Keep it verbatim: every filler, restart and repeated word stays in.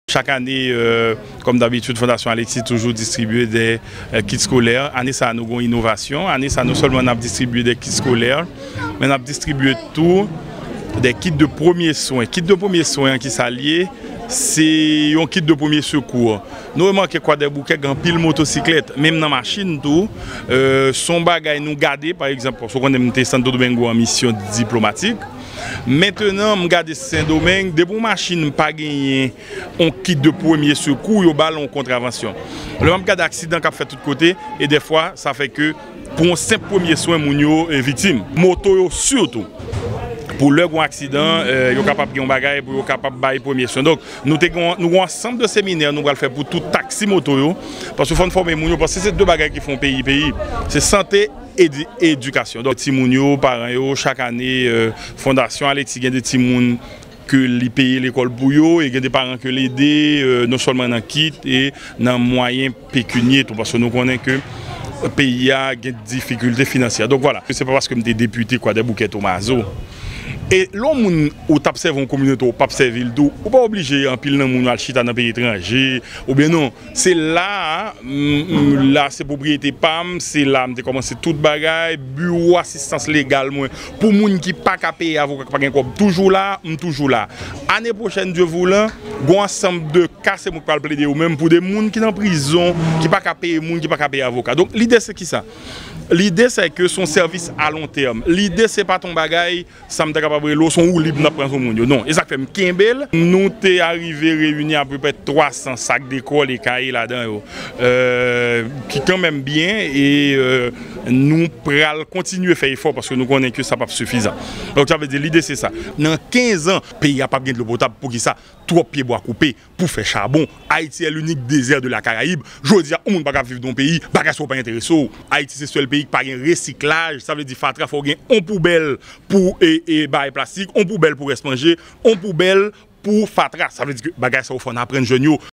Chak ane, euh, kòm dabitid, Fondasyon Alexis toujou distribye de euh, kit skolè. Ane sa a, nou gen yon inovasyon. Ane sa a, non sèlman n ap distribye de kit skolè, men n ap distribye tou de kit de premye swen. Kit de premye swen an, ki sa l ye? Se yon kit de premye sekou. Nou remake Kwadèboukè gen anpil motosiklèt, menm nan machin tou. Euh, se yon bagay nou gade, pa egzanp, paske w konnen m te Santo Domingo an misyon diplomatik. Mentenan, m gade Sendomeng, depi yon machin pa genyen yon kit de premye sekou, yo ba l yon kontravansyon. Lè m ap gade aksidan k ap fèt tout kote, e dèfwa, sa fè ke pou yon senp premye swen, moun yo e viktim. Moto yo sitou. Pou lè gen yon aksidan, eh, yo kapab gen yon bagay pou yo kapab bay premye swen. Donk, nou te gen, nou gen yon ansanm de seminè nou pral fè pou tout taksi moto yo. Paske fò n fòme moun yo, paske se de bagay ki fè yon peyi peyi. Se sante, edi-, edikasyon. Donk, timoun yo, paran yo, chak ane, eh, Fondasyon Alexis gen de timoun ke li peye lekòl pou yo, e gen de paran ke l ede, eh, non sèlman nan kit e nan mwayen pekinyè tou, paske nou konnen ke peyi a gen difikilte finansyè. Donk, vwala, se pa paske m te depite Kwadèboukè Tomazo. E lè yon moun ou t ap sèvi yon kominote, ou p ap sèvi l tou, ou pa oblije anpil nan moun yo al chita nan peyi etranje, oubyen non, se la a, m, m, la se pwopriyete pa m, se la m te kòmanse tout bagay, biwo asistans legal mwen, pou moun ki pa ka peye avoka, ki pa gen kòb, toujou la, m toujou la. Ane pwochèn, Dye voulan, gon ansanm de ka, se mwen k pral plede yo menm, pou de moun ki nan prizon, ki pa ka peye moun, ki pa ka peye avoka. Donk, lide se kisa? Lide se ke se yon sèvis a lon tèm. Lide se pa t yon bagay, sa m ta kapab rele w, se yon woulib n ap pran sou moun yo. Non, e sa k fè m kenbe l. Nou te arive reyini apeprè twa san sak de kòl e kaye ladan yo, euh, ki kanmenm byen, e, euh, nou pral kontinye fè efò paske nou konnen ke sa p ap sifizan. Donk, sa vle di, lide se sa. Nan kenz an, peyi a p ap gen dlo potab. Poukisa? Twòp pyebwa koupe pou fè chabon. Haïti est l'unique désert de la Caraïbe. Jodi a, yon moun pa ka viv nan yon peyi, bagay sa yo pa enterese w. Ayiti se sèl peyi ki pa gen resiklaj. Sa vle di fatra, fò w gen yon poubèl pou, e, e, bagay plastik, yon poubèl pou rès manje, yon poubèl pou fatra. Sa vle di ke bagay sa yo fò n aprann jèn yo.